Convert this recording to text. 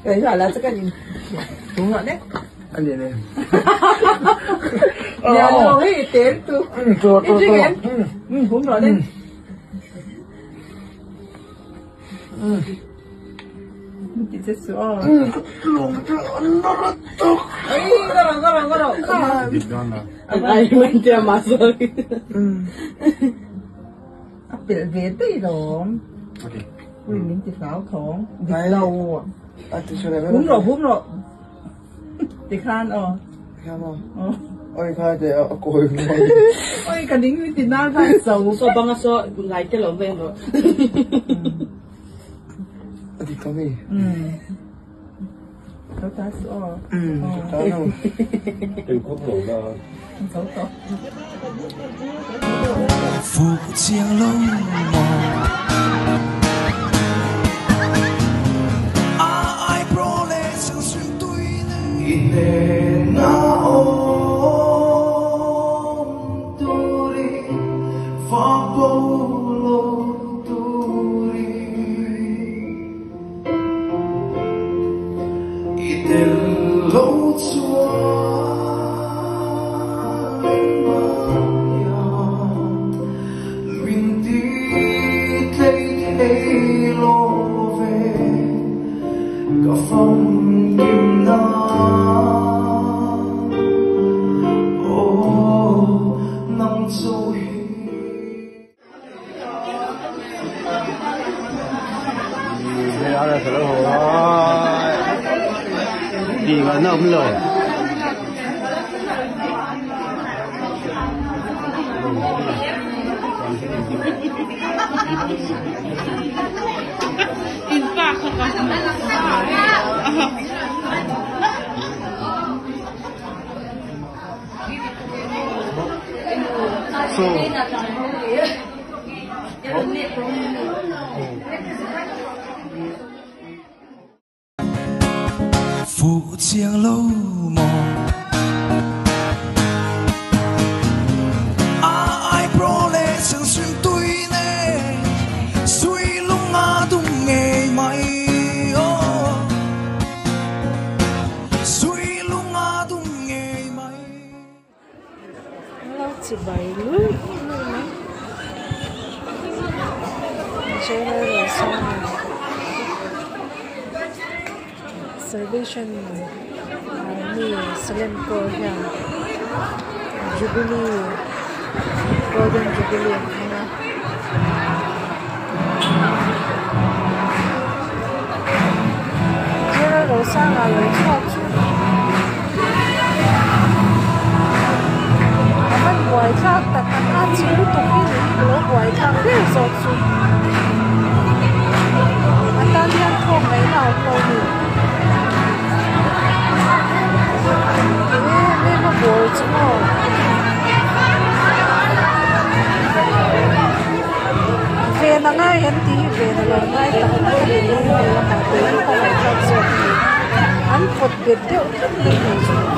等一下，来这个你懂了呢？啊你呢？两个一点都，嗯，多多多，嗯嗯，红了呢。嗯，你这是哦。嗯，龙这那个都。哎，过来过来过来。 Ay, dia masuk. 嗯。啊，别别对了。 OK。 Ui, mình chỉ pháo thong. Đi lâu. 啊，这出来 Húm rồi, húm rồi. Thì khan ờ. 看嘛。 Ờ. 我看这啊，过去。 Ôi, cái nín thì na phải sầu. So bang so like lo ve no. 啊，你讲咩？ Ừ. Có ta sầu. 嗯，打咯。 Xấu to. 富chiang lâu mò ai pro lệ chẳng xuyên tôi nè na ôm turi fa polo turi itel lo chuan min ti tlei thei lo ve ka fam kim na oh nang zo hi. Đi mà nó không lời. Phụ chiang lâu mò ai pro lệ chẳng xuyên tôi nè suy lung a tung nghề mày oh suy lung a tung nghề mày. Lâu chỉ bảy lưỡi lưỡi mấy chơi là xong Salvation Army Salem ko hian Jubilee Golden Jubilee an hmang a. Zira lo sangah lo chhuak chu a man buai thlak tak an a chi lutuk hi ni lo buai thlak ber zawk chu a tan hian thawk mai na awm lo ni. Ven a ngai an tih hi ven a lo ngai tak tak a ni lung leh lamah te hi khawngaih thlak zawk a ni. An pawt bet deuh tlat mai a ni.